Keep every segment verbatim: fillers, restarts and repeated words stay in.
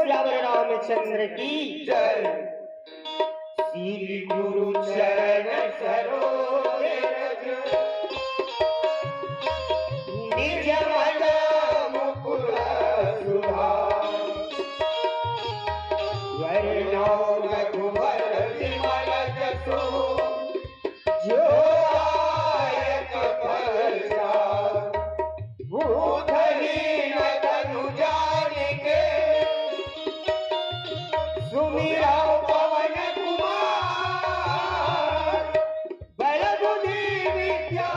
सियावर रामचंद्र की जय। श्री गुरु चरण सरोज रज, निज मन मुकुर सुधार। वरनौ रघुबर विमल जसु, जो दायक फल चार। भूतहीन तनु जानिके, सुमिरौ पवन कुमार। बल बुद्धि विद्या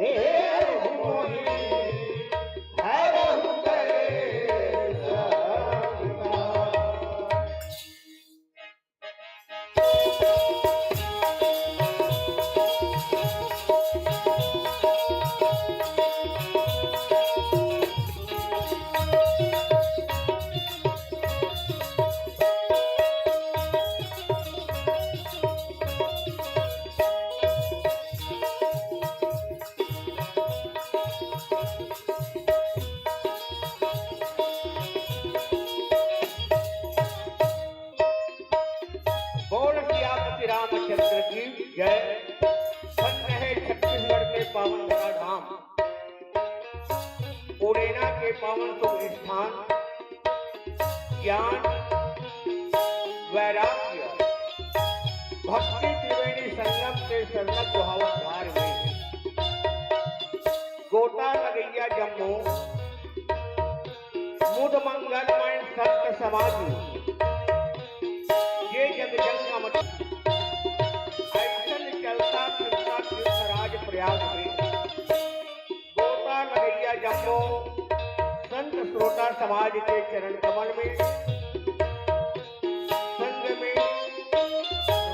देहु मोहि, हरहु कलेस अंकार। बोल सियापति रामचंद्र की जय। धन्य है छत्तीसगढ़ के पावन धरा धाम, उड़ेना के पावन शुभ स्थान। ज्ञान, वैराग्य, भक्ति त्रिवेणी संगम के संगत भाव धार में गोता लगइया जम्मो मुद मंगलमय संत समाज, ये जग जंगम अइसन चलता फिरता तीर्थराज प्रयाग में। गोता लगइया जम्मो संत श्रोता समाज के चरण कमल में, संग में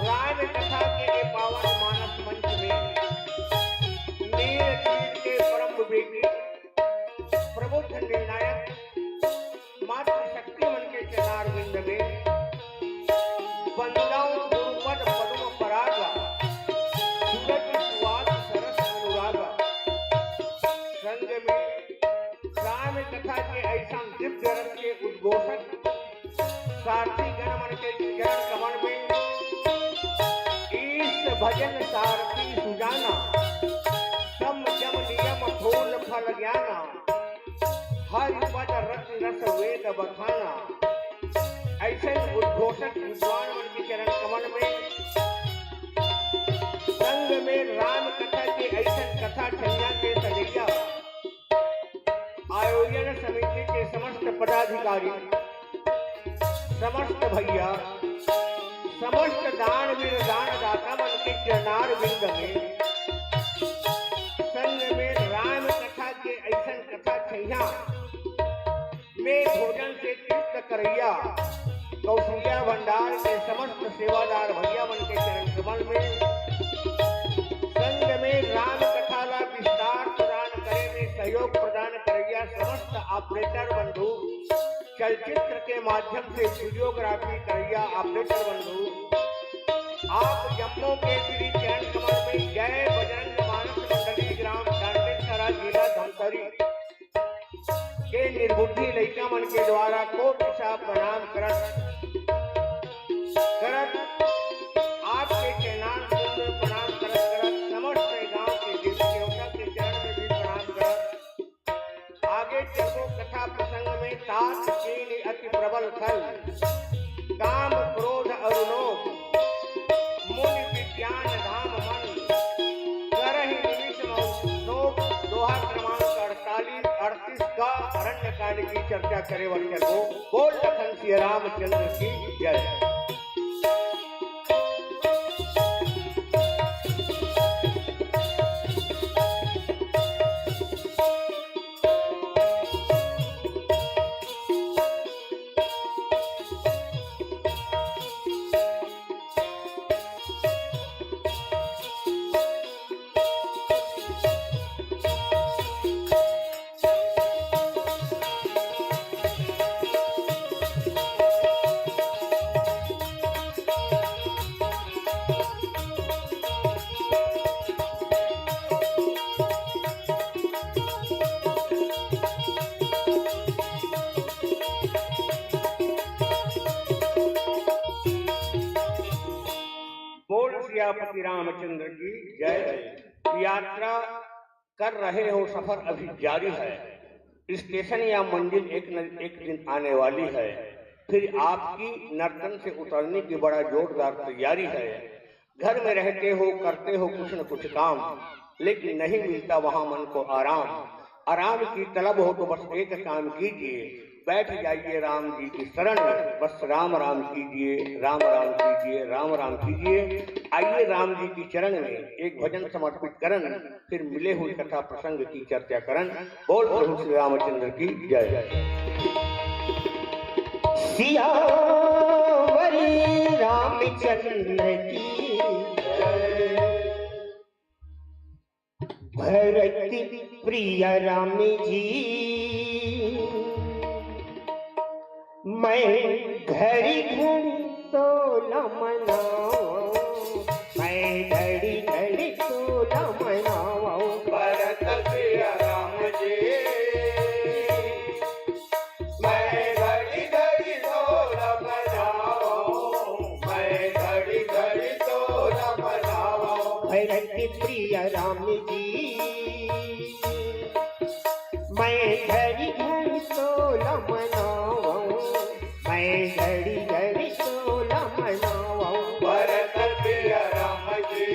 राम कथा के ये पावन मानस मंच में नीर तीर के परम विवेकी प्रबुद्ध निर्णायक मातृशक्ति मन के चरणारविंद में वंदौ गुरुपद पद्म पराग, सुरत सुवास सरस अनुराग। संग में राम कथा के ऐसा दिव्य रस के उद्घोषक सारथी गण मन के चरण कमल में ईश भजन सारथी सुजाना, सम जम नियम फूल फल ज्ञाना, हरि पद रति रस वेद बखाना। ऐसे उद्घोषक विद्वान मन के चरण कमल में संग में राम कथा के ऐसन कथा ठैया के सजैया, आयोजन समिति के समस्त पदाधिकारी, समस्त भैया, समस्त दानवीर दानदाता मन के चरणारविंद में संग में राम कथा के ऐसन कथा ठैया में भोजन से तृप्त करैया कौशल्या भंडार के समस्त सेवादार भैया मन के चरण कमल में, संग में राम कथा ला विस्तार प्रदान करे में सहयोग प्रदान करैया समस्त ऑपरेटर बंधु, चलचित्र के माध्यम से वीडियोग्राफी करैया ऑपरेटर बंधु, आप जम्मो के श्री चरण कमल में जय बजरंग मानस मंडली, ग्राम डांडेसरा, जिला धमतरी के निर्बुद्धि लइका मन के द्वारा कोटि सा प्रणाम करत करत आपके चरणारविंद में प्रणाम करत करत समस्त गांव के देवी देवता के चरण में भी प्रणाम करत आगे चलबो कथा प्रसंग में। तात कीन्हि अति प्रबल खल, काम क्रोध अरु लोभ, मुनि विज्ञान धाम मन, करहि निमिष मौत शोक। दोहा क्रमांक अड़तालीस अड़तीस का अरण्य कांड की चर्चा करे बर चलबो। बोल लखन सिया रामचंद्र की जय। सीतापति रामचंद्र की जय। यात्रा कर रहे हो, सफर अभी जारी है, स्टेशन या मंजिल एक न एक दिन आने वाली है। फिर आपकी नर्तन से उतरने की बड़ा जोरदार तैयारी है। घर में रहते हो, करते हो कुछ न कुछ काम, लेकिन नहीं मिलता वहां मन को आराम। आराम की तलब हो तो बस एक काम कीजिए, बैठ जाइए राम जी की शरण में, बस राम राम कीजिए, राम राम कीजिए, राम राम कीजिए। आइए राम जी की चरण में एक भजन समर्पित करन, फिर मिले हुए कथा प्रसंग की चर्चा करन। बोल प्रभु श्री रामचंद्र की जय। सियावर रामचंद्र की जय। भरत प्रिय राम जी, मैं घड़ी घड़ी तोला मनाओ, मैं घड़ी घड़ी तोला मनाओ। भरत प्रिय राम जी, मैं घड़ी घड़ी तोला मनाओ, मैं घड़ी घड़ी तोला मनाओ। भरत प्रिय राम जी, मैं घड़ी घड़ी तोला मनाओ, मैं घड़ी घड़ी तोला मनाओ। भरत प्रिय राम जी,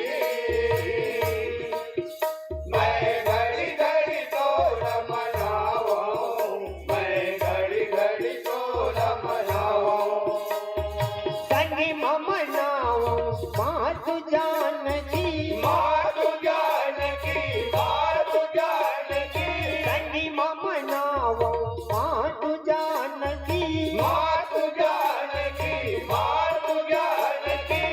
मैं घड़ी घड़ी तोला मनाओ, मैं घड़ी घड़ी तोला मनाओ। संगी मम नाव मातु जानकी, मातु जानकी, मातु जानकी। संगी मम नाव मातु जानकी, मातु जानकी, मातु जानकी।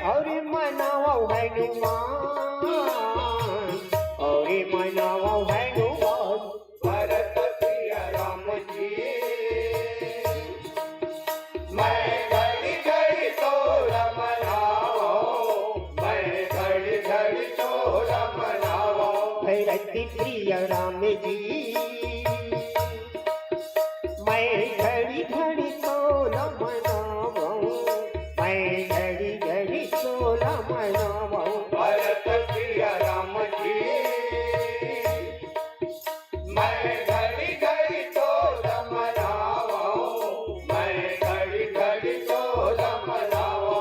और मनाव हनुमान, और मनाव हनुमान। भरत प्रिय राम जी, मैं घड़ी घड़ी तोला मनाओ, मैं घड़ी घड़ी तोला मनाओ। भरत प्रिय राम जी, मैं घड़ी घड़ी तोला मनाओ, मैं घड़ी घड़ी तोला मनाओ। भरत प्रिय राम जी, मैं घड़ी घड़ी तोला मनाओ, मैं घड़ी घड़ी तोला मनाओ।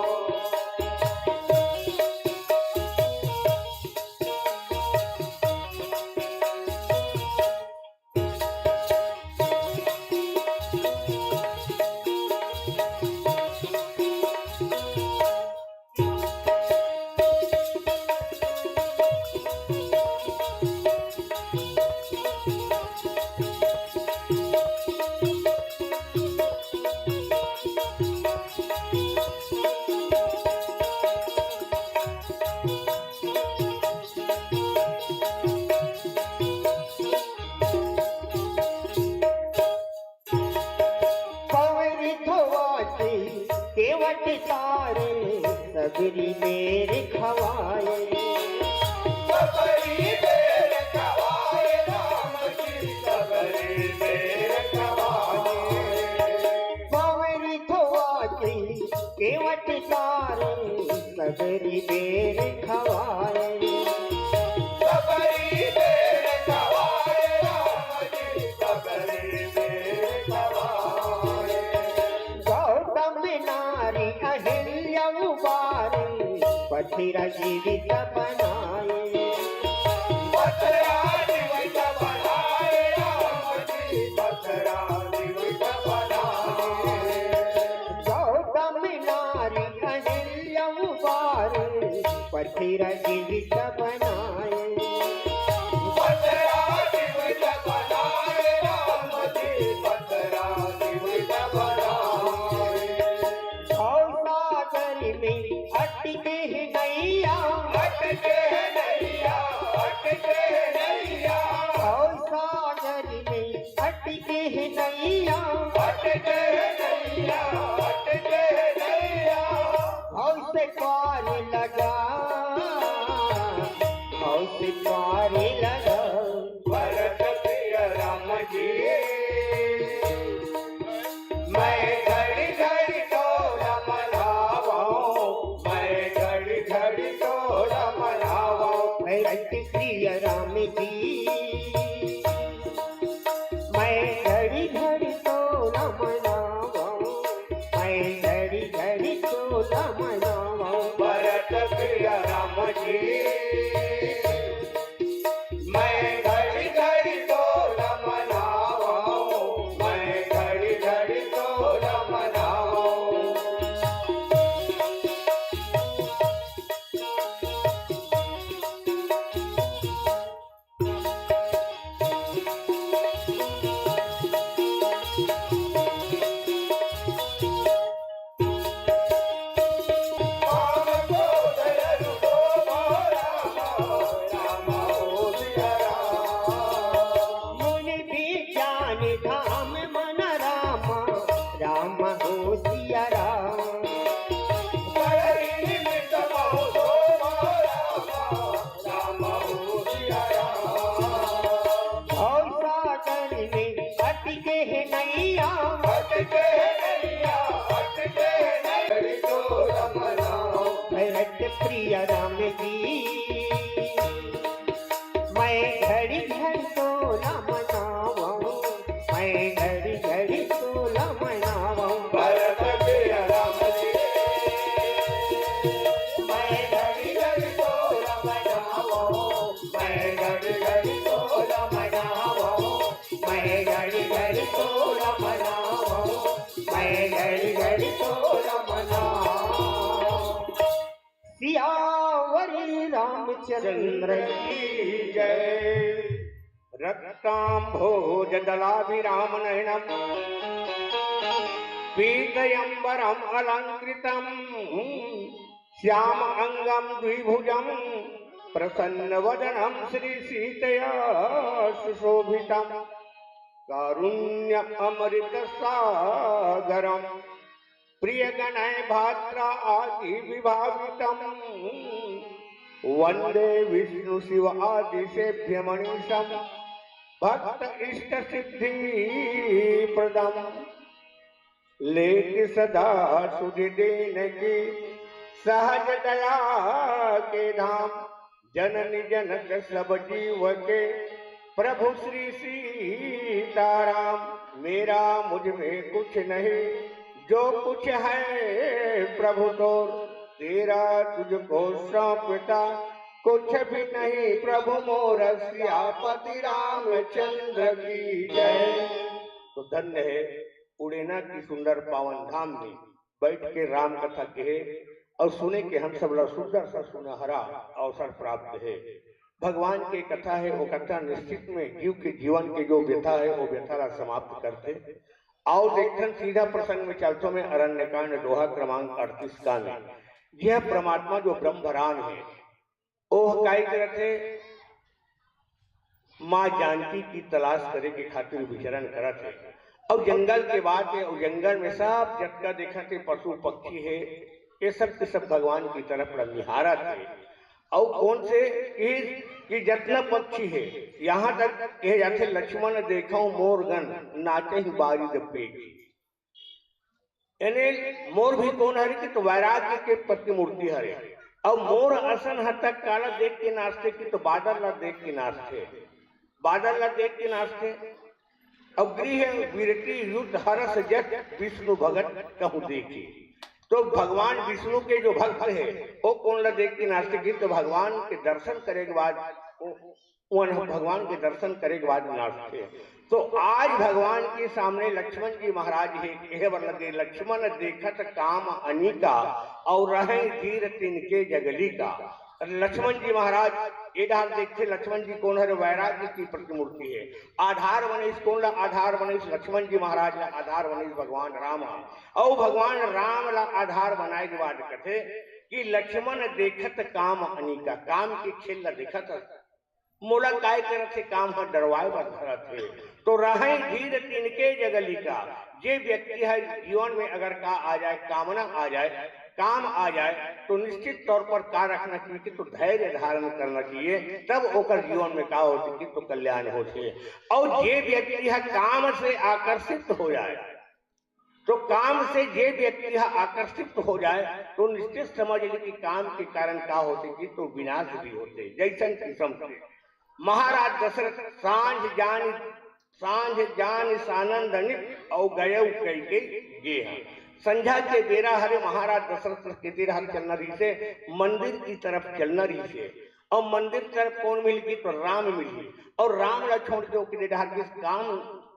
पवन धोवा के केवट तारे, सबरी बेर खवाए। सबरी बेर खवाए राम जी, सबरी बेर खवाए। पवन धोवा के केवट तारे, सबरी बेर खवाए। सबरी बेर खवाए राम जी, सबरी बेर खवाए। गौतम नारी अहिल्या उबारी, पथरा जीवित बनाए। पथरा जीवित बनाए राम जी, पथरा जीवित बनाए। गौतम नारी अहिल्या उबारी, पथरा जीवित बनाए। पथरा जीवित बनाए राम जी, पथरा जीवित बनाए। भवसागर में अटके है नैया, अटके है नैया, अटके है नैया। भवसागर में अटके है नैया, अटके है नैया, अटके है नैया। भव से पार लगा, भव से पार लगा। भरत प्रिय राम जी, मैं घड़ी घड़ी तोला मनावो, मैं घड़ी घड़ी अटके हे नैया, अटके हे नैया, अटके हे नैया, तोला मनाओ। भरत प्रिय राम जी, मैं घड़ी घड़ी तोला मनावं, मैं घड़ी घड़ी तोला मनावं। भरत प्रिय राम जी, मैं घड़ी घड़ी तोला मनावं, मैं घड़ी घड़ी तोला मनावं। मैं घड़ी घड़ी तोला मनावं, मैं घड़ी घड़ी तोला मनावं। सियावर रामचंद्र की जय। रक्तांभोज दलाभिराम नयनम पीतयंबरम अलंकृतम श्याम अंगम द्विभुजम प्रसन्न वदनम श्री सीतया सुशोभितम कारुण्य अमृत सागरम प्रिय गणय भात्रा आदि विभावितम वंदे विष्णु शिव आदिसेव्य मनीषम भक्त इष्ट सिद्धि प्रदम। लेत सदा सुधि दीन की सहज दया के धाम, जननी जनक सब जीव के प्रभु श्री सीताराम। मेरा मुझ में कुछ नहीं, जो कुछ है प्रभु तोर, तेरा तुझको सौंपता कुछ भी नहीं। प्रभु मोर सियापति रामचंद्र की जय। तो धन्य है उड़ेना की सुंदर पावन धाम में बैठ के राम कथा कहे और सुने के हम सब ला सुंदर सा सुनहरा अवसर प्राप्त है। भगवान के कथा है, वो कथा निश्चित में जीव के जीवन के जो व्यथा है, वो व्यथा ला समाप्त करथे। आओ देखथन, सीधा प्रसंग में चलथों में अरण्यकांड दोहा क्रमांक अड़तीस का में। यह परमात्मा जो ब्रह्मराम है, ओह काय करत हे? माँ जानकी की तलाश करे के खातिर विचरण करत हे। और जंगल के बात है, और जंगल में सब जतका देखत हे पशु पक्षी है, ये सब के सब भगवान की तरफ निहारत हे। और कौन से? कि, कि जतना पक्षी है, यहाँ तक कहे जाथे, लक्ष्मण देखो मोर गण नाचहि बारिद पेखी। यानी मोर भी कौन हरे कि तो वैराग्य के प्रतिमूर्ति हरे। अब मोर असन ह तक काला देख के नाचथे कि तो बादल ला देख के नाचथे, बादल ला देख के नाचथे। अब गृह विरति युद्ध हरस जस विष्णु भगत कहूँ देखी। तो भगवान विष्णु के जो भक्त है, वो कौन ला देख के नाचथे कि तो भगवान के दर्शन करे के बाद वो उन भगवान के दर्शन करे के बाद नाचथे। तो आज भगवान के सामने लक्ष्मण जी महाराज हे, कहे बर लगे, लक्ष्मण देखत काम अनीका, और रहे धीर तिनके जगली का। लक्ष्मण जी महाराज ये डहर देखथे, लक्ष्मण जी कौन हरे? वैराग्य की प्रतिमूर्ति है। आधार बनिस कौन ला? आधार बनिस लक्ष्मण जी महाराज ला, आधार बनिस भगवान राम। और भगवान राम ला आधार बनाए के बाद कथे कि लक्ष्मण देखत काम अनीका, काम के खेल ला देखत मोला काय करत हे? काम ह डरवाए बर धरत हे। तो रहय धीर तिनके जगली का। जे व्यक्ति ह जीवन में अगर का आ जाए, कामना आ जाए, काम आ जाए, तो निश्चित तौर पर का रखना चाहिए कि तो धैर्य धारण करना चाहिए, तब ओकर जीवन में का होथे कि तो कल्याण होथे। और जे व्यक्ति ह काम से आकर्षित हो जाए, तो काम से जे व्यक्ति ह आकर्षित हो जाए, तो निश्चित समझ ले कि काम के कारण का होथे कि तो विनाश भी होथे। जैसन किसम के महाराज दशरथ सांझ जान, सांझ जान सानंद नित और गयउ कैके गेह। संझा के बेरा हरे, महाराज दशरथ के तीर चलना रहिसे, मंदिर की तरफ चलना रहिसे। और मंदिर तरफ कौन मिलही? तो राम मिलही। और राम ला छोड़ के ओकरे डहर गिस काम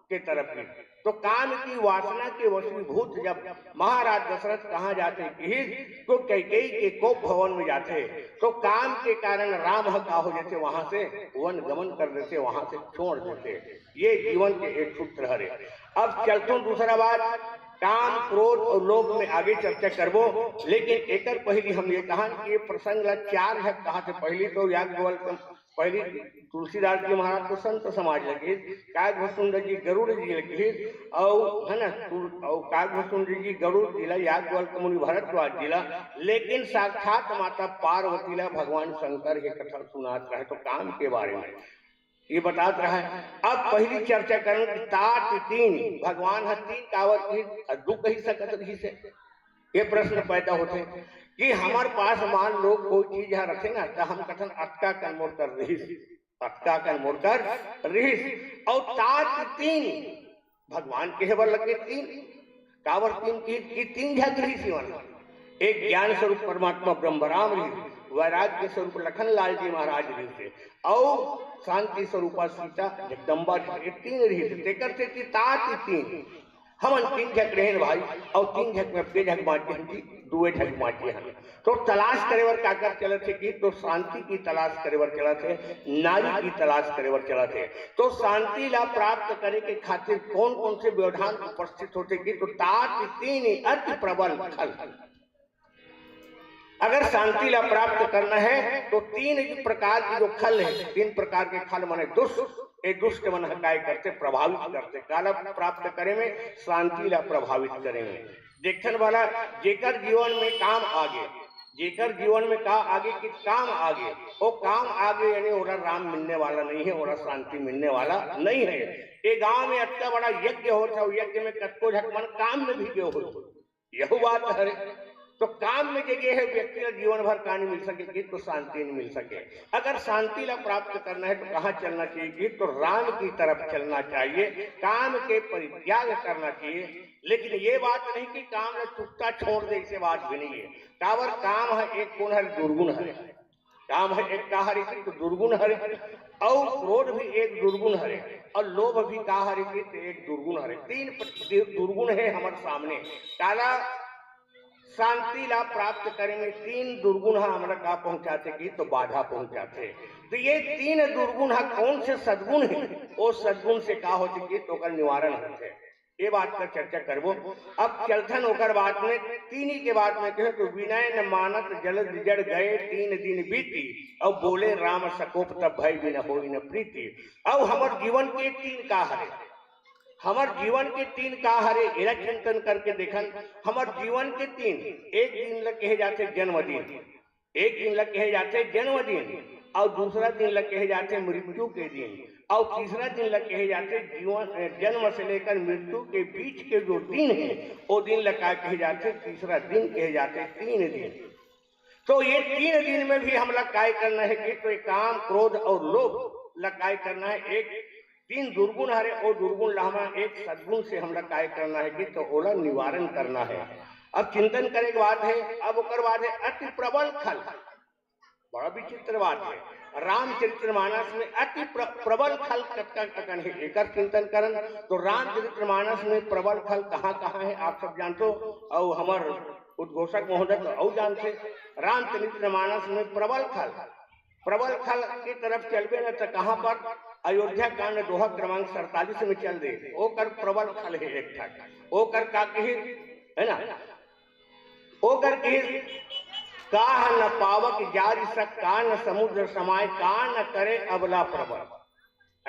के तरफ गिस। तो काम की वासना के वशीभूत जब महाराज दशरथ कहाँ जाथे किहिस, तो कैकेयी के कोप भवन में जाथे। तो काम के कारण राम ह का हो जाथे, वहां से वन गमन कर देथे, वहां से छोड़ देथे। ये जीवन के एक सूत्र हरे। अब चलथों दूसरा बात, काम, क्रोध और लोभ में आगे चर्चा करबो, लेकिन एकर पहली हम ये कहन कि ये प्रसंग ला चार झक कहा थे। पहली तो याज्ञवल्क्य, पहली तुलसीदास जी महाराज तो संत समाज लगिस, काग भुसुंड जी गरुड़ जी लगिस, और है ना, तुल-, और काग भुसुंड जी गरुड़ जी ला, याज्ञवल्क्य मुनि भरद्वाज जी ला, लेकिन साक्षात माता पार्वती ला भगवान शंकर के कथा सुनात रहे तो काम के बारे में। ये बतात रहा है। अब पहली चर्चा करन कि तात तीन, भगवान ह तीन काबर किहिस, दू कही सकत रहिस हे। ये प्रश्न पैदा होथे कि हमर पास मान लो कोई चीज ह रथे ना, त हम कथन अतका कन मोर कर रहिस, अतका कन मोर कर रहिस, अउ तात तीन भगवान कहे बर लगे तीन। काबर तीन की, की तीन झक रहिस हे। एक ज्ञान स्वरूप परमात्मा ब्रह्मराम रहिस, वैराग्य स्वरूप लखन लाल जी महाराज रहिस हे, अउ शांति स्वरूपा सीता जगदम्बा रहिस हे, तीन रहिस हे। तेकर सेती तात तीन, हमन तीन झक रहेन भाई, अउ तीन झक में के झक बांचे हन जी, दुए झक बांचे हन। तो तलाश करे बर काकर चलत हे कि तो शांति की तलाश करे बर चलत हे, नारी की तलाश करे बर चलत हे। तो शांति ला प्राप्त करे के खातिर कौन कौन से व्यवधान उपस्थित होथे कि तो तात तीन अति प्रबल खल। अगर शांति ला प्राप्त करना है तो तीन प्रकार के जो खल है, तीन प्रकार के खल माने दुष्ट, ये दुष्ट मन ह काय करथे, प्रभावित करथे। काला प्राप्त करे में, शांति ला प्रभावित करे में। देखन वाला जेकर जीवन में काम आगे, जेकर जीवन में का आगे कि काम आगे, वो काम आगे यानी ओला राम मिलने वाला नहीं है, ओला शांति मिलने वाला नहीं है। ये गांव में अतना बड़ा यज्ञ होता है, यज्ञ में कतको झक मन काम में भी गए हो, यहू बात हरे। तो काम में जे गे हे व्यक्ति ला जीवन भर का नहीं मिल सके कि तो शांति नहीं मिल सके। अगर शांति ला प्राप्त करना है तो कहाँ चलना चाहिए कि तो राम की तरफ चलना चाहिए, काम के परित्याग करना चाहिए। लेकिन ये बात नहीं कि काम ला चुकता छोड़ दे, इसे बात भी नहीं है। काबर काम है एक कोण हरे, दुर्गुण हरे। काम है एक का हरे कि तो दुर्गुण हरे, अउ क्रोध भी एक दुर्गुण हरे, अउ लोभ भी का हरे कि तो एक दुर्गुण हरे। तीन प्र-, दुर्गुण है हमर सामने। काला शांति ला प्राप्त करे में तीन दुर्गुण ह हमला का पहुंचाथे कि तो बाधा पहुंचाथे। तो ये तीन दुर्गुण ह कौन से सद्गुण है, वो सद्गुण से का होथे कि तो ओकर निवारण होथे। ये बात का चर्चा करबो। अब चलथन ओकर बात में, तीनी के बात में कहे तो विनय न मानत जलद जड़ गए तीन दिन बीती, अब बोले राम सकोप तब भय बिन होई न प्रीति। अब हमर जीवन के तीन का हरे, हमर जीवन के तीन का हरे, एला चिंतन करके देखन। हमर जीवन के तीन, एक दिन ल कहे जाथे जन्मदिन, एक दिन ल कहे जाथे जन्मदिन, अउ दूसरा दिन ल कहे जाथे मृत्यु के दिन, अउ तीसरा दिन ल कहे जाथे जीवन, अ, जन्म से लेकर मृत्यु के बीच के जो दिन है, वो दिन ल का कहे जाथे, तीसरा दिन कहे जाथे, तीन दिन। तो ये तीन दिन में भी हमला काय करना है कि तो ये काम, क्रोध और लोभ ल काय करना है। एक तीन दुर्गुण हरे, वो दुर्गुण ला हमन एक सद्गुण से हमला काय करना है कि तो ओला निवारण करना है। अब चिंतन करे के बात है। अब ओकर बाद है अति प्रबल खल। बड़ा विचित्र बात है, रामचरितमानस में अति प्र-, प्रबल खल कतका कतकन है, एकर चिंतन करन। तो रामचरितमानस में प्रबल खल कहाँ कहाँ है, आप सब जानथो, अउ हमर उद्घोषक महोदय तो अउ जानथे। रामचरितमानस में प्रबल खल, प्रबल खल के तरफ चलबे न, त कहाँ पर? अयोध्या कांड दोहा क्रमांक सैंतालीस में चल दे, ओकर प्रबल खल है एक ठक, ओकर का कही, है ना? ओकर कही, "काह न पावक जारि सक, का न समुद्र समाय, का न करे अबला प्रबल।"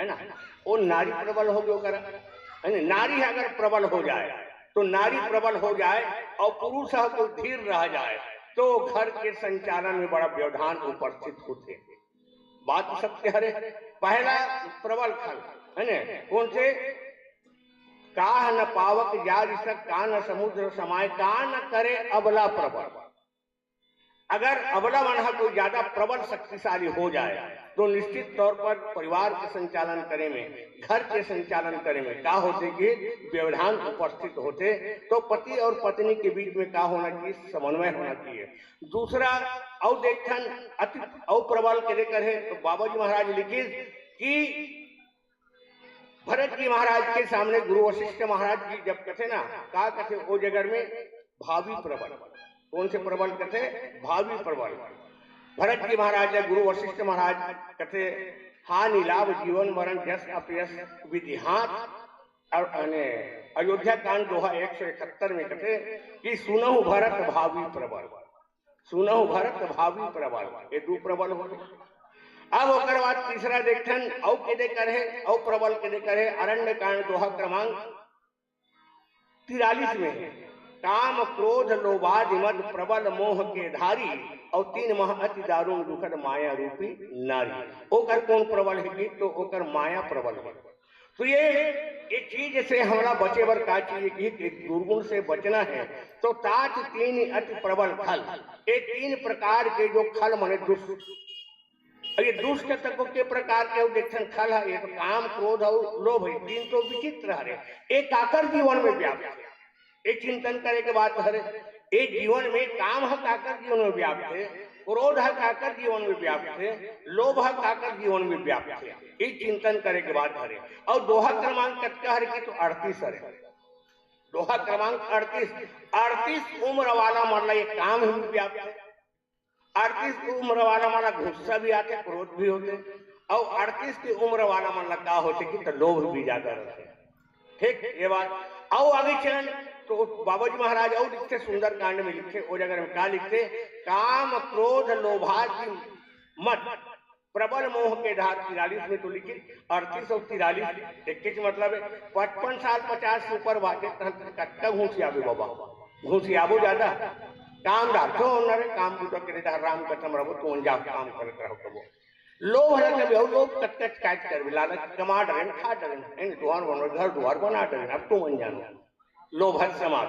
है ना? वो नारी प्रबल हो गयो कर, है ना? नारी अगर प्रबल हो जाए, तो नारी प्रबल हो जाए और पुरुष ह कोई धीर रह जाए, तो घर के संचालन में बड़ा व्यवधान उपस्थित होथे। बात सत्य हरे। पहला प्रबल खल, है ना? कौन से? "काह न पावक जारि सक, का न समुद्र समाय, का न करे अबला प्रबल।" अगर अबला मन ह कोई ज्यादा प्रबल शक्तिशाली हो जाए, तो निश्चित तौर पर परिवार के संचालन करे में, घर के संचालन करे में का होथे कि व्यवधान उपस्थित होथे। तो पति और पत्नी के बीच में का होना चाहिए? समन्वय होना चाहिए। दूसरा, अउ देखथन, अति अउ प्रबल के लेकर है, तो बाबा जी महाराज लिखिस कि भरत जी महाराज के सामने गुरु वशिष्ठ महाराज जी जब कथे ना, का कथे ओ जगह में? भावी प्रबल। कौन से प्रबल कथे? भावी प्रबल। भरत जी महाराज या गुरु वशिष्ठ महाराज कथे, "हानि लाभ जीवन मरण जस अपयस विधि हाथ।" और अने अयोध्या कांड दोहा एक सौ इकहत्तर में कथे कि "सुनहु भरत भावी प्रबल।" सुनहु भरत भावी प्रबल, ये दू प्रबल हो गए। अब ओकर बाद तीसरा देखथन, अउ के दे कर है, अउ प्रबल के दे कर है, अरण्य कांड दोहा क्रमांक तिरालीस में है, "काम क्रोध लोभादि मद प्रबल मोह के धारी, अउ तीन महा अति दारुण दुखद माया रूपी नारी। ओकर कौन प्रबल हे गीत? तो ओकर माया प्रबल हे। तो ये, ये चीज से हमला बचे बर का चाहिए कि एक दुर्गुण से बचना है। तो तात तीन अति प्रबल खल, ये तीन प्रकार के जो खल मने दुष्ट, अब ये दुष्ट तत्व के प्रकार के देखन खल है, ये तो काम, क्रोध अउ लोभ है, तीन तो विचित्र हरे। ये काकर जीवन में व्याप्त है, ये चिंतन करे के बात हरे। ये जीवन में काम ह काकर जीवन में व्याप्त है, क्रोध ह काकर जीवन में व्याप्त है, लोभ ह काकर जीवन में व्याप्त है, ये चिंतन करे के बात हरे। अउ दोहा क्रमांक कतका हरे कि तो अड़तीस हरे। दोहा क्रमांक अड़तीस, अड़तीस उम्र वाला मन ला ये काम ही व्याप्त है। अड़तीस की उम्र वाला मन ला गुस्सा भी आथे, क्रोध भी होथे, अउ अड़तीस की उम्र वाला मन ला का होथे कि त लोभ भी ज्यादा रहथे। ठीक, ये बात। अउ आगे चलन तो बाबा जी महाराज अउ लिखथे, सुंदरकांड में लिखथे, ओ जगह में का लिखथे? काम क्रोध लोभादि मद प्रबल मोह के धार, तिरालीस में तो लिखिस, अड़तीस अउ तिरालीस एक ही मतलब है। पचपन साल पचास से ऊपर बाटे, तहन कतका घुसियाबे बाबा, घुसियाबो ज्यादा। काम धारथो न रे, काम बूता करे धार, राम कसम रहो, तू अनजान काम करत रहो कबो। लोभ है कभी हो, लोभ कतका शिकायत करबे, लालच कमा डरेन, खा डरेन, है न, दुआर बनो, घर दुआर बना डरेन, अब तू मन जानो। लोभत समाज।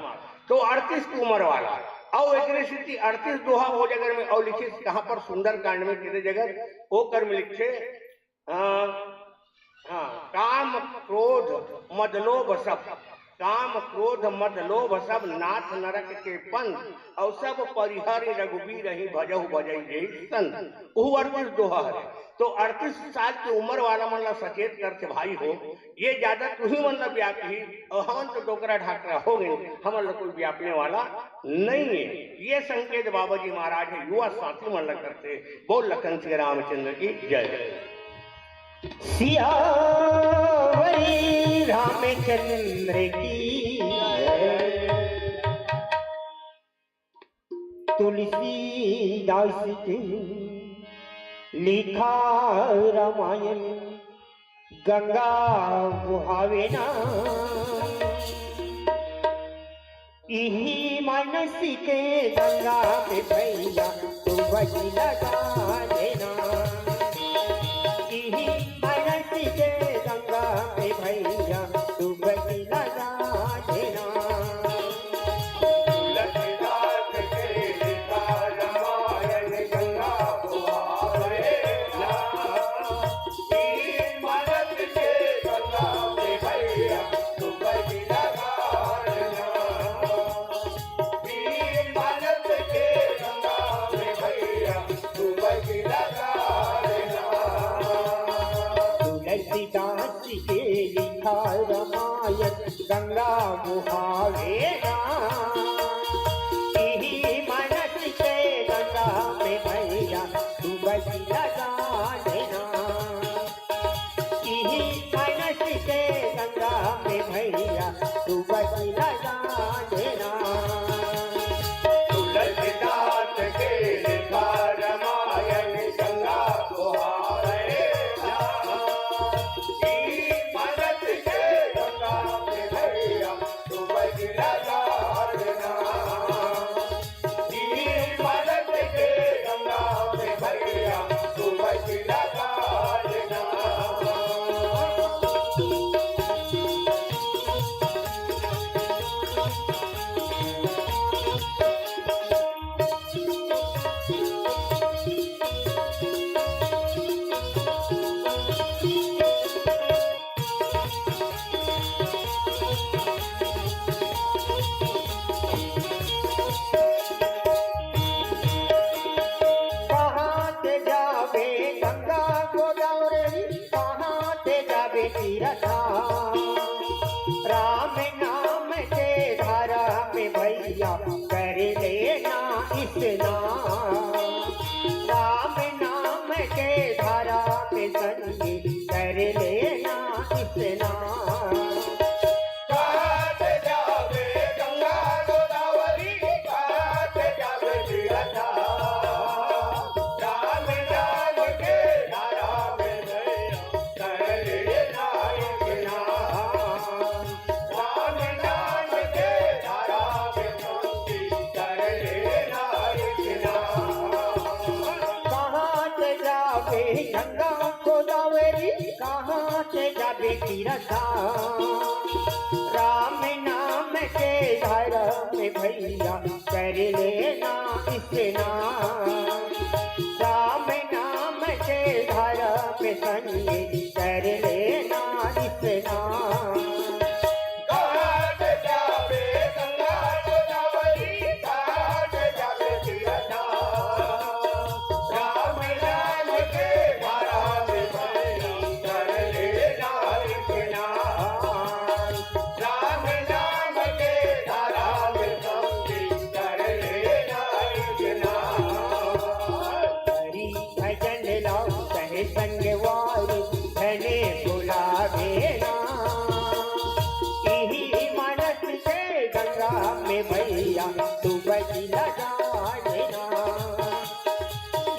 तो अड़तीस की उम्र वाला, अउ एकरे सेती अड़तीस दोहा ओ जगह में अउ लिखिस, कहाँ पर? सुंदरकांड में, कितने जगह ओ कर में लिखे, हाँ, हाँ, काम क्रोध मद लोभ सब, काम क्रोध मद लोभ सब नाथ नरक के पंथ, अउ सब परिहरि रघुबीर ही भजहु भजई जेहि संत। उहू अड़तीस दोहा हरे। तो अड़तीस साल की उम्र वाला मन ला सचेत करथे, भाई हो, ये ज्यादा तुही मन ला व्यापही, अउ हमन तो डोकरा ढाकरा हो गए, हमन ला कोई व्यापने वाला नहीं है। ये संकेत बाबा जी महाराज है, युवा साथी मन ला करथे। बोल लखन सिया रामचंद्र की जय। सियावर रामचंद्र की जय। तुलसीदास के लिखा रामायण गंगा बुहावे ना। इही मानस के गंगा में भैया डुबकी लगा देना। इही मानस के गंगा में भैया डुबकी लगा देना। तुलसीदास के लिखा रामायण गंगा बुहावे ना। इही मानस के गंगा में भैया डुबकी लगा देना। इही मानस के गंगा में भैया डुबकी लगा देना। तुलसीदास के लिखा रामायण गंगा बुहावे ना। इही मानस के गंगा में भैया डुबकी लगा देना। इही मानस के गंगा में भैया डुबकी लगा देना। तुलसीदास के लिखा रामायण गंगा बुहावे ना। इही मानस के गंगा में भैया डुबकी लगा देना। यथा राम नाम के धारा में भैया कर लेना स्नान। राम नाम के धारा में संगी कर लेना स्नान। घाट जावे गंगा गोदावरी, घाट जावे तीरथ। राम नाम के धारा में संगी कर लेना स्नान। राम नाम के धारा में संगी कर लेना स्नान। हरि भजन लाओ सहे संगवारी, धने भुलावे ना। इही मानस से गंगा में भैया तू बदला जाए ना।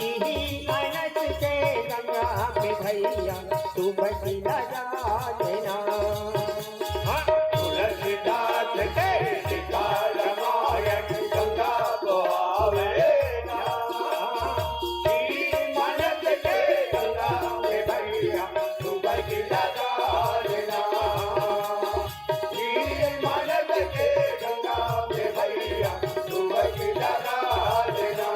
इही मानस से गंगा में भैया तू बदला जाए ना। हाँ, तुलसीदास के गीता रामायण गंगा बहावे ना। ई मानस के गंगा में भैया तू बदला जाए ना। ई मानस के गंगा में भैया तू बदला जाए ना।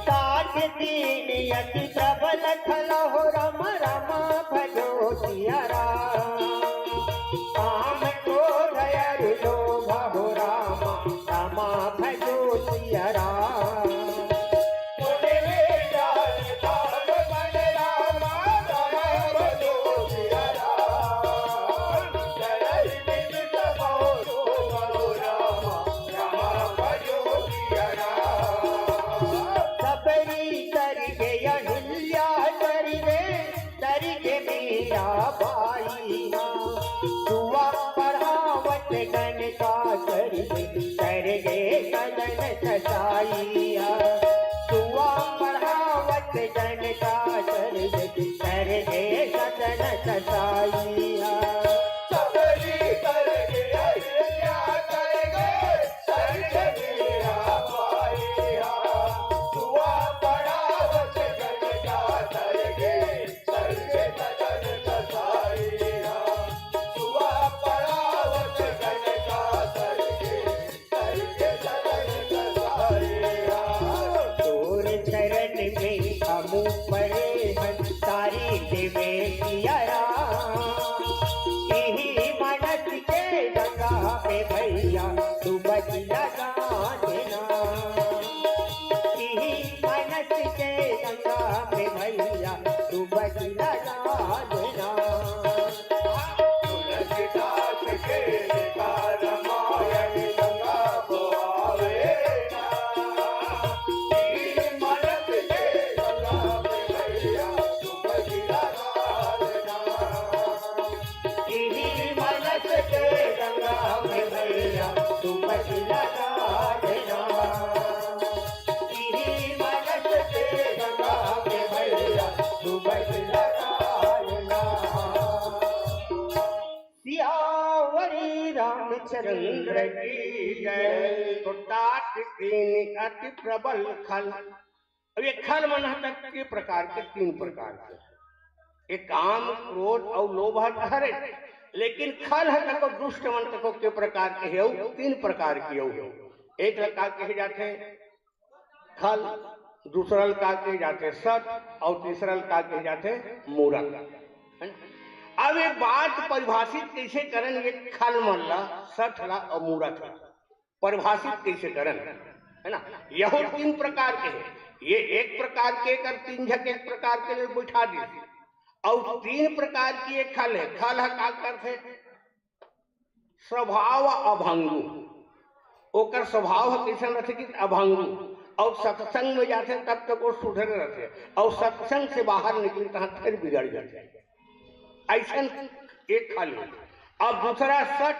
साठ दिन यति प्रबल खल हो राम राम भजो सिया राम। काम क्रोध अरु लोभ हो राम राम भजो सिया राम। सबरी करके अहिल्या करिबे, करके मीरा बाई। दुआ पढ़ावत गन का करिबे, करके सदन कसाई। दुआ पढ़ावत गन का करिबे, करके सदन कसाई। सबरी करके अहिल्या करिबे, तोर चरण में हमू परे हन, तारी देवे सिया राम। इही मानस के गंगा में भैया तू बदला जाए ना। इही मानस के गंगा में भैया तू बदला जाए ना। तुलसीदास के गीता रामायण गंगा बहावे ना। इही मानस के गंगा में भैया तू बदला जाए ना। इही मानस के गंगा में भैया तू बदला जाए ना। इही मानस के गंगा में भैया तू बदला जाए ना। सियावरी रामचंद्र की जय। तो टाट कीन्ही अति प्रबल खल। अब ये खल मन ह तक के प्रकार के, तीन प्रकार के। ये काम, क्रोध अउ लोभ ह हरे, लेकिन खल ह तको दुष्ट मन तको के प्रकार के हे, अउ तीन प्रकार के अउ हे। एक ल का कहे जाथे खल, दूसरा ल का कहे जाथे सठ, अउ तीसरा ल का कहे जाथे मूरख, है ना? अब ये बात परिभाषित कइसे करन, ये खल मन ला, सठ ला अउ मूरख ला? परिभाषित कइसे करन, है ना? यहू तीन प्रकार के हे। ये एक प्रकार के कर तीन झक एक प्रकार के ले बैठा दिस। अउ तीन प्रकार के खल हे। खल ह का करथे? स्वभाव अभंगु। ओकर स्वभाव ह कइसन रथे कि अभंगु। अउ सत्संग में जाथे तब तक वो सुधरे रथे, अउ सत्संग से बाहर निकली तहाँ फिर बिगड़ जाथे। अइसन एक खल हे। अब दूसरा सठ,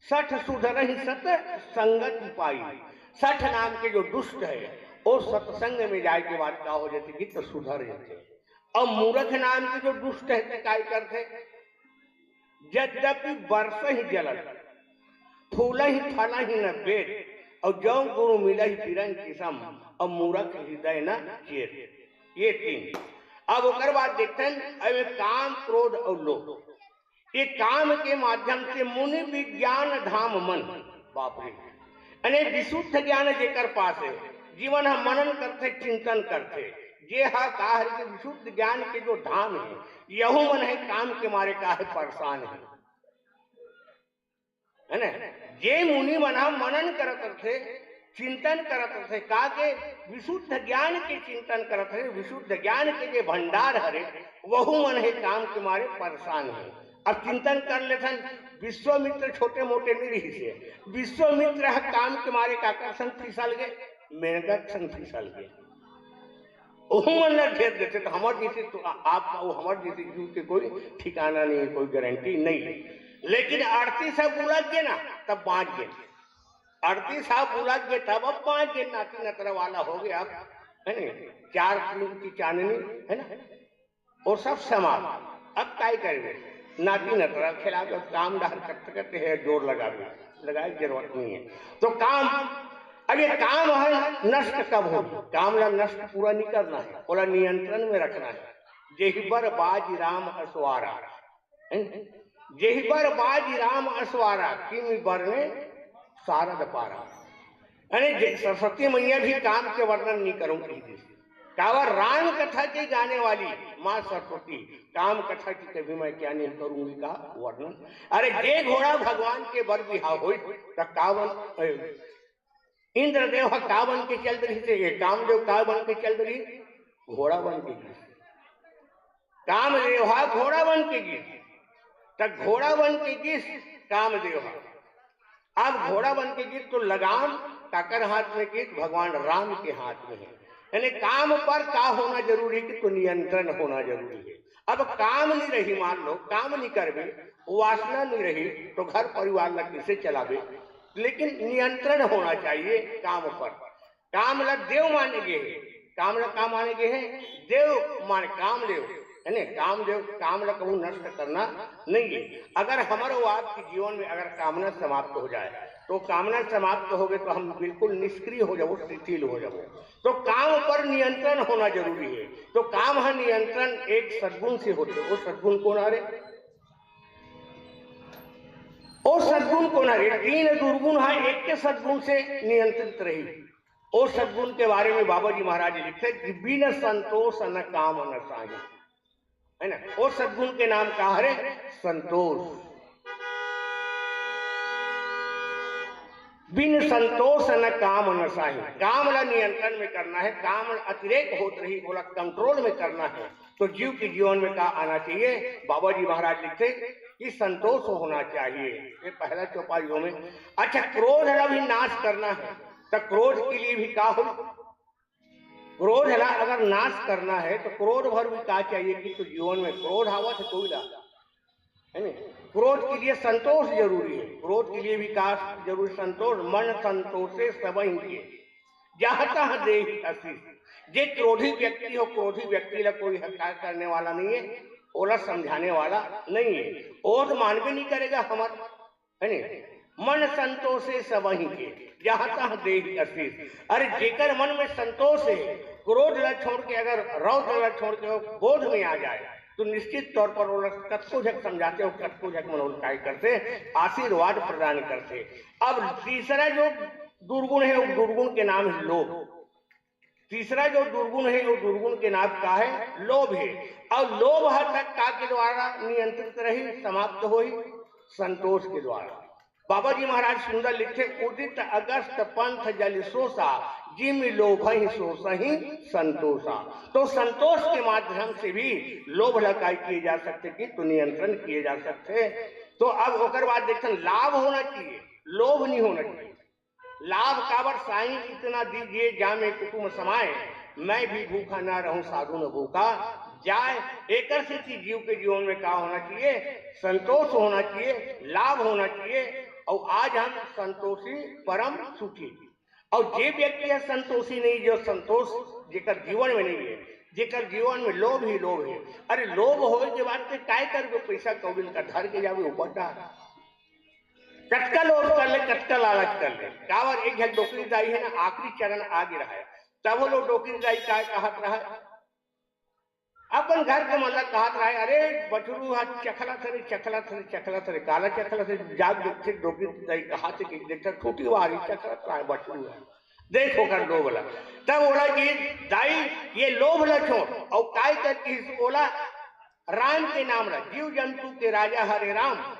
सठ सुधरहि सत संगति पाई। सठ नाम के जो दुष्ट है, वो सत्संग में जाए के बाद का हो जाथे कि तो सुधर जाथे। और मूर्ख नाम के जो दुष्ट है, तो काय करथे? यद्यपि बरसहि जलत, फूलहि फलहि न बेद, और जौ गुरु मिलहि बिरंग किसम, और मूर्ख हृदय न चेत। ये तीन। अब ओकर बाद देखते हैं, अब काम, क्रोध और लोभ। ये काम के माध्यम से मुनि विज्ञान धाम मन। बाप रे। अने विशुद्ध ज्ञान जेकर पास है, जीवन ह मनन करथे, चिंतन करथे, जे ह का हरे के विशुद्ध ज्ञान के जो धाम है, यहू मन है काम के मारे का है परेशान है, है ना? जे मुनि मन ह मनन करत रथे, चिंतन करत रथे, का के विशुद्ध ज्ञान के चिंतन करत रहे, विशुद्ध ज्ञान के जे भंडार हरे, वहू मन हे काम के मारे परेशान है। अब चिंतन कर लेथन, विश्वामित्र छोटे मोटे नहीं रहिसे, विश्वामित्र ह काम के मारे काकर संग फिसल गए, मेंढक संग फिसल गए। ओहू मन ला घेर देथे, तो हमर जैसे तो आ-, आप, वो हमर जैसे जीव के कोई ठिकाना नहीं है, कोई गारंटी नहीं है। लेकिन आरती सब उलझ गए ना, तब बांच गए। आरती सब उलझ गए, तब अब बांच गए, नाती नतरा वाला हो गया, अब, है ना? चार दिन की चांदनी, है ना? वो सब समाप्त। अब काय करबे? नाती नतरा खिलाबे, काम डहर करते करते है, जोर लगाबे, लगाए के जरूरत नहीं है। तो काम, अब ये काम है, नष्ट कब हो? काम ला नष्ट पूरा नहीं करना है, ओला नियंत्रण में रखना है। जेहि बर बाजि राम असवारा, हैं? जेहि बर बाजि राम असवारा, किमि बरने सारद पारा। यानी जे-, सरस्वती मैया भी काम के वर्णन नहीं करूंगी। काबर राम कथा के गाने वाली माँ सरस्वती काम कथा की कभी मैं क्या नहीं करूंगी का वर्णन। अरे जे घोड़ा भगवान के बर बिहा होई त कावन, ए, इंद्रदेव ह का बन के चल रही थे, ये कामदेव का बन के चल रही, घोड़ा बन के गिस। कामदेव ह घोड़ा बन के गिस, त घोड़ा बन के गिस कामदेव ह। अब घोड़ा बन के गिस तो लगाम काकर हाथ में गिस? भगवान राम के हाथ में है। यानी काम पर का होना जरूरी कि तो नियंत्रण होना जरूरी है। अब काम नहीं रही, मान लो काम नहीं करबे, वासना नहीं रही, तो घर परिवार ला कैसे चलाबे? लेकिन नियंत्रण होना चाहिए काम पर। काम ला देव माने गे हे, काम ला का माने गे हे? देव माने कामदेव, है ने? कामदेव, काम ला कहूँ नष्ट करना नहीं है। अगर हमारे वो आपके जीवन में अगर कामना समाप्त हो जाए, तो कामना समाप्त हो गए तो हम बिल्कुल निष्क्रिय हो जाबो, शिथिल हो जाबो। तो काम पर नियंत्रण होना जरूरी है। तो काम ह नियंत्रण एक सद्गुण से होथे। वो सद्गुण कौन हरे? वो सद्गुण कौन हरे? तीन दुर्गुण ह एक के सद्गुण से नियंत्रित रही। वो सद्गुण के बारे में बाबा जी महाराज लिखथे कि बिन संतोष न काम न साही, है ना? वो सद्गुण के नाम का हरे? संतोष। बिन संतोष न काम न साही। काम ला नियंत्रण में करना है, काम अतिरेक होत रही, ओला कंट्रोल में करना है, तो जीव के जीवन में का आना चाहिए? बाबा जी महाराज लिखथे कि संतोष होना चाहिए। ये पहला चौपाइयों में। अच्छा, क्रोध ला भी नाश करना है, तो क्रोध के लिए भी का हो? क्रोध ला अगर नाश करना है तो क्रोध भर भी का चाहिए कि तो जीवन में क्रोध आवत है कोई ला, है ना? क्रोध के लिए संतोष जरूरी है। क्रोध के लिए भी का जरूरी? संतोष। मन संतोषे सबहि के, जहाँ तहाँ देहि असीस। जे क्रोधी व्यक्ति हो, क्रोधी व्यक्ति ला कोई हत्या करने वाला नहीं है, ओला समझाने वाला नहीं है, वो तो मानबे नहीं करेगा हमार, है नहीं? मन संतोषे सबहि के, जहाँ तहाँ देहि असीस। अरे जेकर मन में संतोष है, क्रोध ला छोड़ के, अगर रौद्र ला छोड़ के वो बोध में आ जाए, तो निश्चित तौर पर वो कतको झक समझाते हो, कतको झक मनोरथ काय करथे, आशीर्वाद प्रदान करथे। अब तीसरा जो दुर्गुण है, वो दुर्गुण के नाम है लोभ। तीसरा जो दुर्गुण है, वो दुर्गुण के नाम का है? लोभ है। और लोभ हर तक का के द्वारा नियंत्रित रही, समाप्त होई? संतोष के द्वारा। बाबा जी महाराज सुंदर लिखथे, उदित अगस्त पंथ जल सोसा, जिम लोभ ही सोसही संतोषा। तो संतोष के माध्यम से भी लोभ ला काय किए जा सकथे कि तो नियंत्रण किए जा सकथे। तो अब ओकर बाद देखथन, लाभ होना चाहिए, लोभ नहीं होना चाहिए। लाभ काबर? साईं इतना दीजिए, जामे कुटुम समाए, मैं भी भूखा ना रहूं, साधु न भूखा जाए। एकर सेती जीव के जीवन में का होना चाहिए? संतोष होना चाहिए, लाभ होना चाहिए। अउ आज हम संतोषी, परम सुखी। अउ जे व्यक्ति ह संतोषी नहीं, जो संतोष जेकर जीवन में नहीं है, जेकर जीवन में लोभ ही लोभ है, अरे लोभ होए के बाद ते काय करबे? पैसा कौड़ी का धर के जाबे ऊपर डार। कतका लोभ कर ले, कतका लालच कर ले, काबर एक झन डोकरी दाई है ना, आखिरी चरण आ गे रहा है, तब वो लोग डोकरी दाई काय कहत रहा है, अपन घर के मन ला कहत रहा है, "अरे बछरू हा चखलत हरे, चखलत हरे, चखलत हरे।" काला चखलत हरे? जाग देखथे, डोकरी दाई कहत हे कि देखथे, ठूठी वारी चखलत रहा है बछरू हा। देख ओकर लोभ ला। तब ओला कि दाई, ये लोभ ला छोड़, अउ काय कर किहिस ओला? राम के नाम ला, जीव जंतु के राजा हरे राम,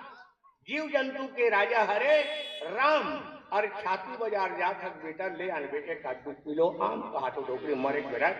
जीव जंतु के राजा हरे राम। अउ छाती बजार जात हस बेटा, ले आन बेटे का दू किलो आम, कहा तो डोकरी मरे के बेरा।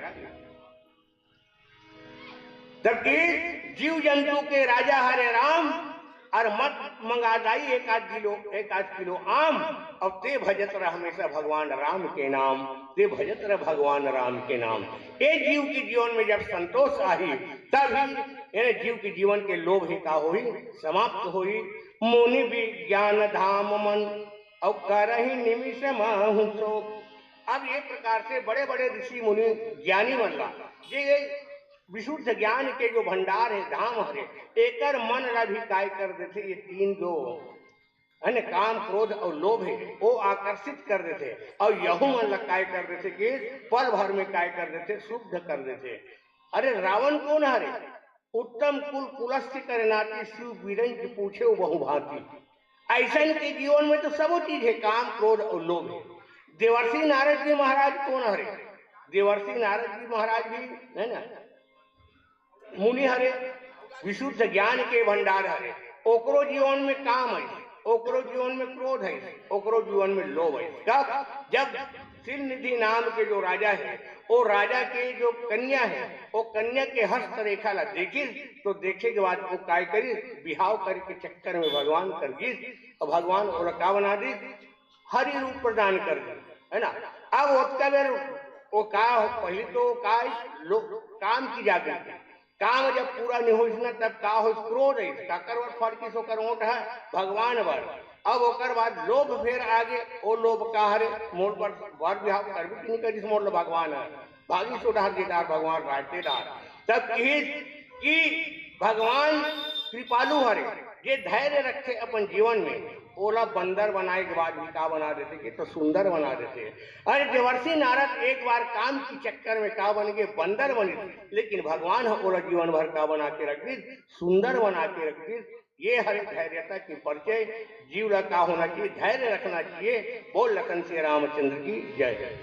जबकि जीव जंतु के राजा हरे राम, अउ मत मंगा दाई एक आध किलो, एक आध किलो आम, अउ ते भजत रह हमेशा भगवान राम के नाम, ते भजत रह भगवान राम के नाम। ए जीव के जीवन में जब संतोष आही, तब ही ए जीव के जीवन के लोभ ही का होही, समाप्त होही। मुनि विज्ञान धाम मन, अउ करही निमिष माहु शोक। अब ये प्रकार से बड़े-बड़े ऋषि मुनि ज्ञानी मन ला, जे ये विशुद्ध ज्ञान के जो भंडार है, धाम हरे, एकर मन ला भी काय कर देथे, ये तीन जो है ना, काम, क्रोध अउ लोभ है, वो आकर्षित कर देथे, अउ यहू मन ला काय कर देथे कि पल भर में काय कर देथे, शुद्ध कर देथे। अरे रावण कौन हरे? उत्तम कुल कुलस्य करे नाती, शिव बीरन के पूछे बहु भांति। अइसन के जीवन में तो सबो चीज है, काम, क्रोध अउ लोभ है। देवर्षि नारद जी महाराज कौन हरे? देवर्षि नारद जी महाराज भी है ना, मुनि हरे, विशुद्ध ज्ञान के भंडार हरे। ओकरो जीवन में काम है, ओकरो जीवन में क्रोध है, ओकरो जीवन में लोभ है। कब? जब सिल निधि नाम के जो राजा है, वो राजा के जो कन्या है, वो कन्या के हस्तरेखा ला देखिस, तो देखे के बाद वो काय करिस, बिहाव करे के चक्कर में भगवान कर गिस, अउ भगवान ओला का बना दिस, हरि रूप प्रदान कर दिस, है ना। अब ओतका बेर वो का, पहले तो का लो, काम की जागृति, काम जब पूरा नहीं होइस ना, तब का होइस, क्रोध आइस। काकर बर फड़किस ओकर ओंठ है? भगवान बर। अब ओकर बाद लोभ फेर आगे, ओ लोभ का हरे, मोर बर बर बिहाव करबे कि नहीं करिस, मोर ला भगवान है, भागिस ओ डहर जे डहर भगवान रहते डहर। तब किहिस कि भगवान कृपालु हरे, जे धैर्य रखे अपन जीवन में, ओला बंदर बनाए के बाद भी का बना देथे कि तो सुंदर बना देथे। अरे देवर्षि नारद एक बार काम की चक्कर में का बन गए, बंदर बन गए, लेकिन भगवान ह ओला जीवन भर का बना के रख दिस, सुंदर बना के रख दिस। ये हरे धैर्यता के परिचय। जीव ला का होना चाहिए, धैर्य रखना चाहिए। बोल लखन सिया रामचंद्र की जय।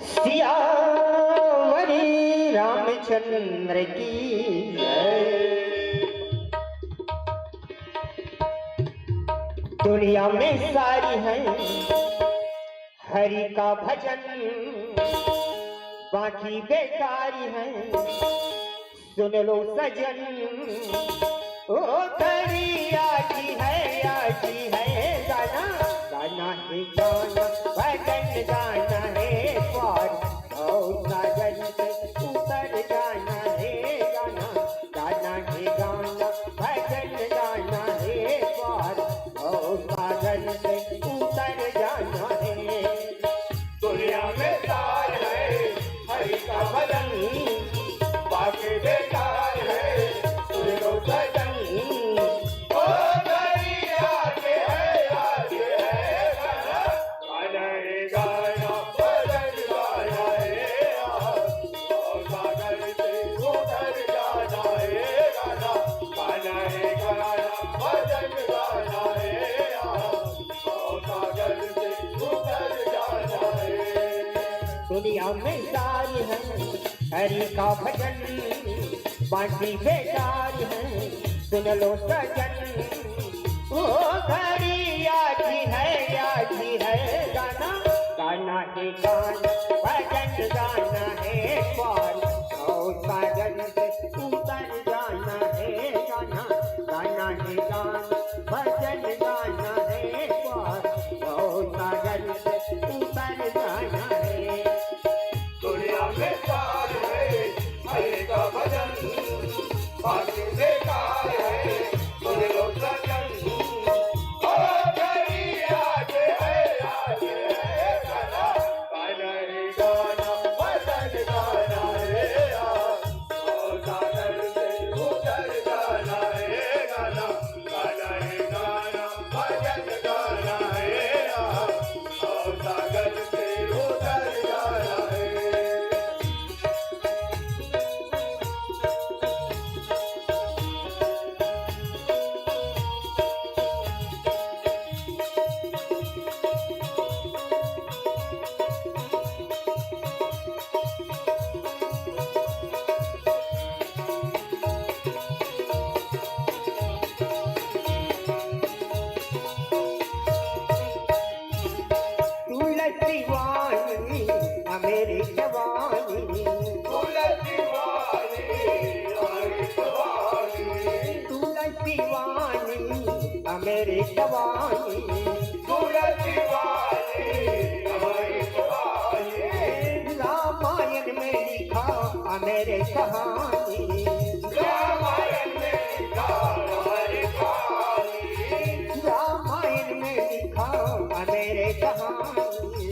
सियावरी रामचंद्र की जय। दुनिया में सारी है हरि का भजन, बाकी बेकारी है, सुन लो सजन। ओ करी आजी है, आजी है गाना, गाना है गाना, भजन गाना है पार। ओ साजन से उतर जाना है गाना, गाना है गाना, भजन गाना है पार। ओ साजन से उतर जाना है। दुनिया में सार है हरि का भजन, बाकी बेकार है सुन लो सजन। ओ दरिया के है, आगे है गाना, गाना है गाना, भजन गाना है। ओ सागर से उतर जाना है गाना, गाना है गाना, भजन गाना है। ओ सागर से उतर जाना है। दुनिया में सारी है हरि का भजन, बाकी बेकार है सुन लो सजन। ओ घड़ी आजी है, आजी है गाना, गाना है गाना, भजन गाना है पार। ओ साजन से उतर जाना है गाना, गाना है गाना, भजन गाना है पार। ओ साजन से उतर जाना है। दुनिया में सार है हरि का भजन, बाकी बेकार है सुन लो सजन। ओ तुलसी वाली, अमृत वाली, तुलसी वाली, अमृत वाली, तुलसी वाली, अमृत वाली। रामायण में लिखा अमर कहानी, रामायण में लिखा अमर कहानी, रामायण में लिखा अमर कहानी,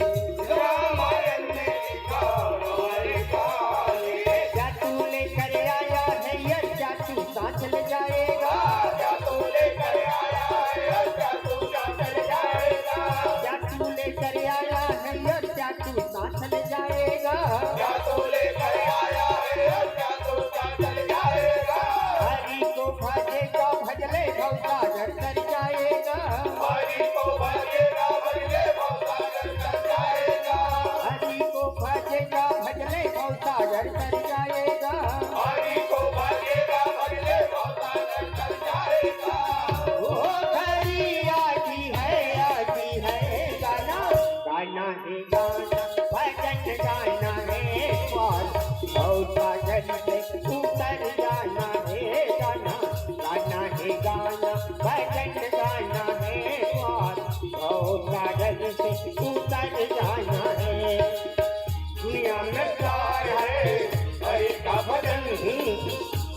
रामायण में लिखा अमर कहानी। क्या तू लेकर आया है या क्या तू साथ ले जाएगा? क्या तू लेकर आया है या क्या तू साथ ले जाएगा? क्या तू लेकर आया है या क्या तू साथ ले जाएगा? क्या तू लेकर आया है या क्या तू साथ ले जाएगा? हरि को भजेगा, भजले भवसागर तर जाएगा। हरि को भजेगा, भजले भवसागर तर जाएगा। हरि को भजेगा, भजले भवसागर तर जाएगा। हरि को भजेगा, भजले भवसागर तर जाएगा। ओ हरि आजी है, आजी है गाना, गाना है गाना, भजन गाना है पार, भवसागर से उतर जाना है गाना, गाना है गाना, भजन गाना है पार, भवसागर से उतर जाना है। दुनिया में प्यार है, हरि का भजन,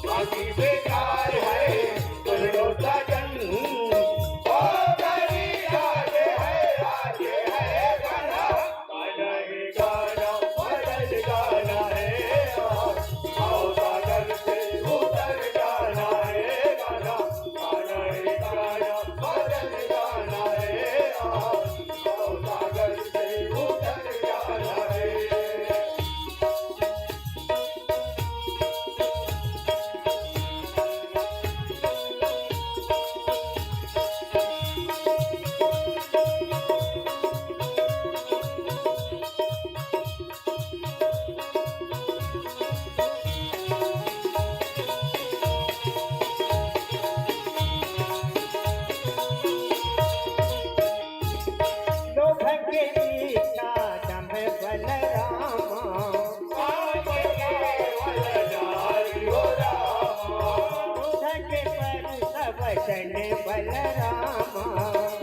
बाकी बेकार है, सुन लो साजन। ओ हरि आगे है, आगे है गाना, गाना ही गाना, भजन गाना है। आओ सागर से उतर जाना है गाना, गाना ही गाना, भजन गाना है। आओ सागर से उतर जाना है। लोभ के पीछा दम बलरामा। क्रोध के पर सब वचन बलरामा।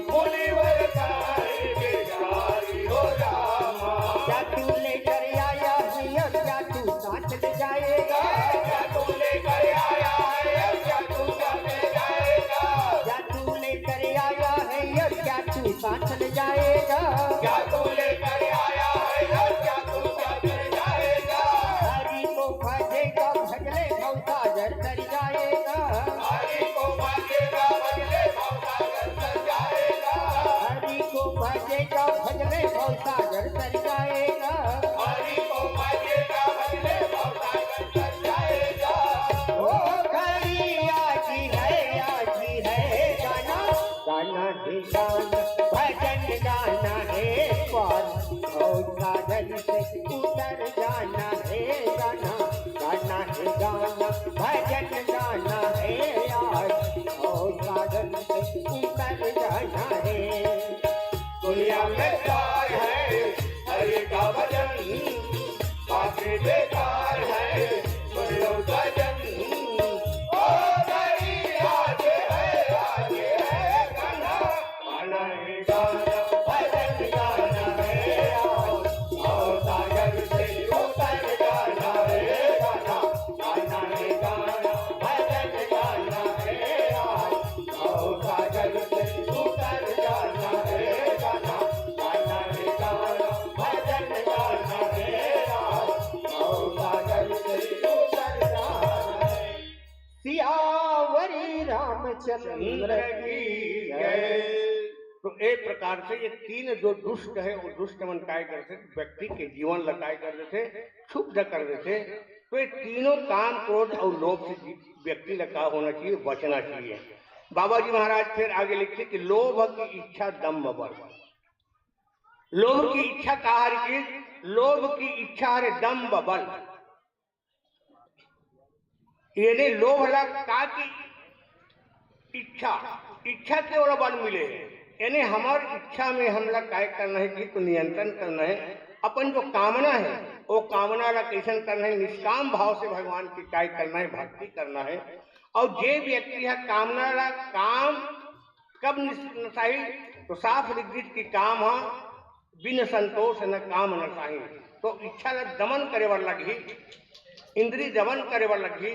मुनिवर साहिब जारी हो रामा। क्या तू लेकर आया है और क्या तू साथ ले जाएगा? क्या तू लेकर आया है और क्या तू साथ ले जाएगा? क्या तू लेकर आया है और क्या तू साथ ले जाएगा? क्या तू लेकर आया है और क्या तू साथ ले जाएगा? हरि को भजेगा, भजले भवसागर तर जाएगा। हरि को भजेगा, भजले भवसागर तर जाएगा। हरि को भजेगा, भजले भवसागर तर जाएगा। हरि को भजेगा, भजले भवसागर तर जाएगा। ओ हरि आजी है, आजी है गाना, गाना है गाना, भजन गाना है पार, भवसागर से उतर जाना है गाना, गाना है गाना, भजन गाना है यार, भवसागर से उतर जाना है। दुनिया में प्यार है, हरि का भजन, बाकी बेकार है, सुन लो साजन। ओ हरि आगे है, आगे है गाना, गाना ही गाना, भजन गाना है। आओ, आओ सागर से उतर जाना है गाना, गाना ही गाना, भजन गाना है। आओ, आओ सागर से उतर जाना है गाना, गाना ही गाना, भजन गाना है। आओ, आओ सागर से उतर जाना है। सियावरी रामचंद्र की जय। तो एक प्रकार से ये तीन जो दुष्ट है, वो दुष्ट मन काय करथे, व्यक्ति के जीवन ला काय कर देथे, क्षुब्ध कर देथे। तो ये तीनों काम, क्रोध और लोभ से जी-, व्यक्ति ला का होना चाहिए, बचना चाहिए। बाबा जी महाराज फिर आगे लिखथे कि लोभ की इच्छा दंभ बल। लोभ की इच्छा का हरे कि लोभ की इच्छा हरे दंभ बल। यानी लोभ ला का की इच्छा, इच्छा के ओला बल मिले। यानी हमर इच्छा में हमला काय करना है कि तो नियंत्रण करना है, अपन जो कामना हे, वो कामना ला कइसन करना हे, निष्काम भाव से भगवान के काय करना हे, भक्ति करना हे। अउ जे व्यक्ति ह कामना ला काम कब निस-, नसाही, तो साफ लिख दीस कि काम ह बिन संतोष न काम नसाही। तो इच्छा ला दमन करे बर लगही, इंद्री दमन करे बर लगही।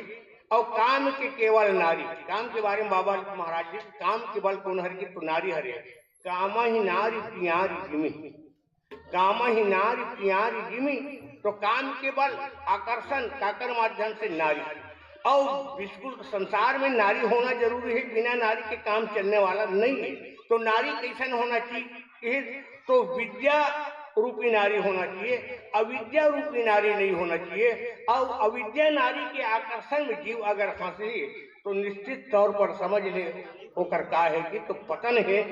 अउ काम के केवल नारी, काम के बारे में बाबा महाराज जी, काम के बल कोन हरे कि तो नारी हरे। काम ही नारी प्यारी जिमी, काम ही नारी प्यारी जिमी। तो काम के बल, आकर्षण काकर माध्यम से? नारी। अउ बिल्कुल संसार में नारी होना जरूरी हे, बिना नारी के काम चलने वाला नहीं हे। तो नारी कइसन होना चाहिए? तो विद्या रूपी नारी होना चाहिए, अविद्या रूपी नारी नहीं होना चाहिए। अउ अविद्या नारी के आकर्षण में जीव अगर फंसही, तो निश्चित तौर पर समझ ले, ओकर का हे कि तो पतन हे।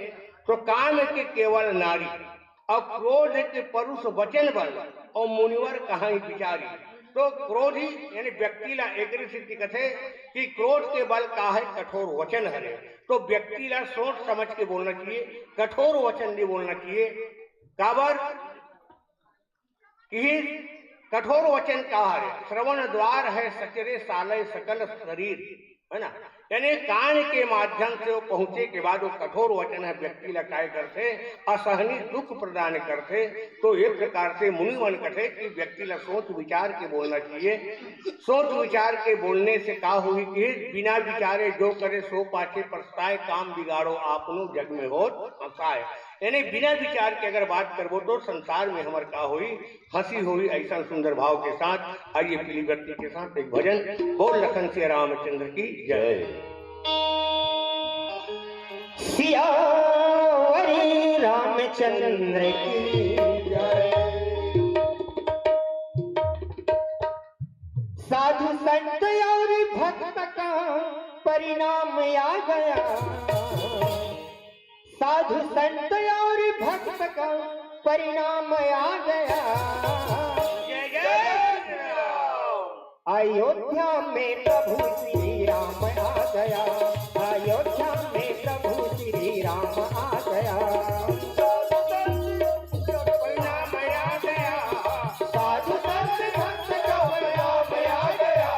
तो काम के केवल नारी, अउ क्रोध के परुष वचन बल, अउ मुनिवर कहाई बिचारी। तो क्रोधी यानी व्यक्ति ला एग्रेसिव कथे कि क्रोध के बल का हे? कठोर वचन हरे। तो व्यक्ति ला सोच समझ के बोलना चाहिए, कठोर वचन नहीं बोलना चाहिए। काबर कि कठोर वचन का हरे? श्रवण द्वार हे सचरे सालय सकल शरीर, है ना? यानी कान के माध्यम से वो पहुंचे के बाद वो कठोर वचन ह व्यक्ति ला काय करथे, असहनीय दुख प्रदान करथे। तो ये प्रकार से मुनि मन कथे कि व्यक्ति ला सोच विचार के बोलना चाहिए। सोच विचार के बोलने से का होही कि बिना विचारे जो करे सो पाछे पछताए, काम बिगाड़ो आपनो जग में होत हंसाए। यानी बिना विचार के अगर बात करबो तो संसार में हमर का होही, हंसी होही। ऐसा सुंदर भाव के साथ आइए पीली बत्ती के साथ एक भजन। बोल लखन सिया रामचंद्र की जय। सियावरी रामचंद्र की जय। साधु संत और भक्त का परिणाम आ गया। साधु संत और भक्त का परिणाम आ गया। जय जय श्री राम। अयोध्या में प्रभु श्री राम आ गया। अयोध्या में प्रभु श्री राम आ गया। परिणाम आ गया। साधु संत भक्त का परिणाम आ गया।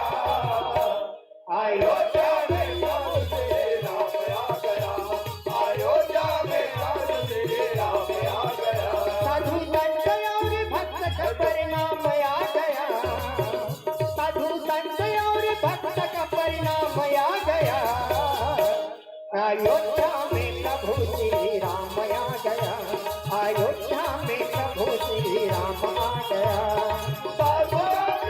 अयोध्या में प्रभु श्री राम आ गया। अयोध्या में प्रभु श्री राम आ गया। साधु संत और भक्त का परिणाम आ गया। साधु संत और भक्त का परिणाम आ गया। अयोध्या में प्रभु श्री राम आ गया। अयोध्या में प्रभु श्री राम आ गया। साधु राम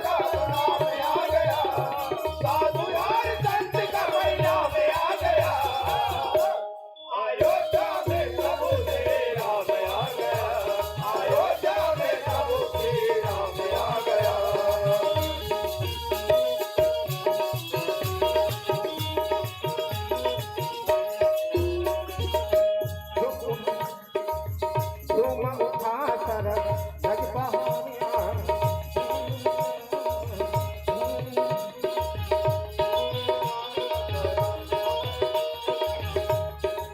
का परिणाम आ गया। साधु यार संत का परिणाम आ गया। अयोध्या में प्रभु श्री राम आ गया। अयोध्या में प्रभु श्री राम आ गया। धूम उठा सर जग पहाड़िया।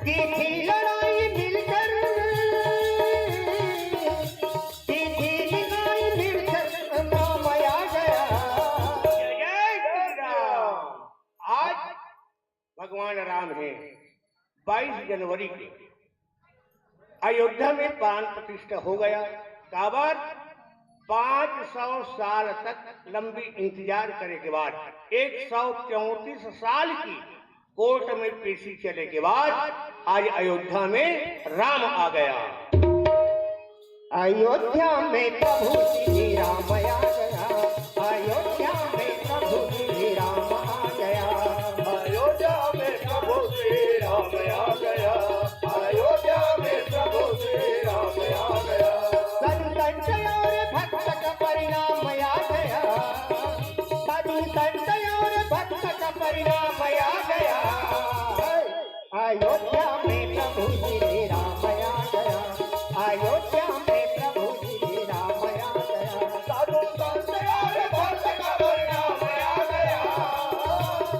की थी लड़ाई मिलकर, की थी लड़ाई मिलकर नाम आ गया। जय श्री राम। आज भगवान राम हे, बाईस जनवरी के अयोध्या में प्राण प्रतिष्ठा हो गया। काबर? पाँच सौ साल तक लंबी इंतजार करे के बाद, एक सौ चौंतीस साल की कोर्ट में पेशी चले के बाद आज अयोध्या में राम आ गया। अयोध्या में प्रभु श्री राम आ गया। अयोध्या में प्रभु श्री राम आ गया। अयोध्या में प्रभु श्री राम आ गया। अयोध्या में प्रभु श्री राम आ गया। साधु संत और भक्त का परिणाम आ गया। साधु संत और भक्त का परिणाम आ गया। अयोध्या में प्रभु श्री राम आ गया। अयोध्या में प्रभु श्री राम आ गया। साधु संत और भक्त का परिणाम आ गया।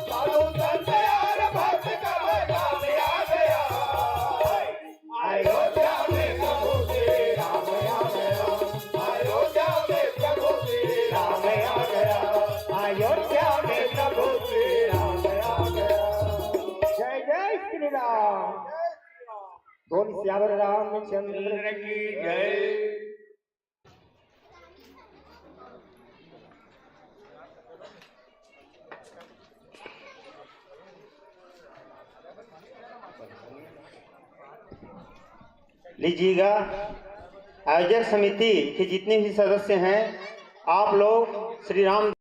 साधु संत और भक्त का परिणाम आ गया। अयोध्या में प्रभु श्री राम आ गया। सियावर रामचंद्र की जय। लीजिएगा, आयोजक समिति के जितने भी सदस्य हैं, आप लोग श्री राम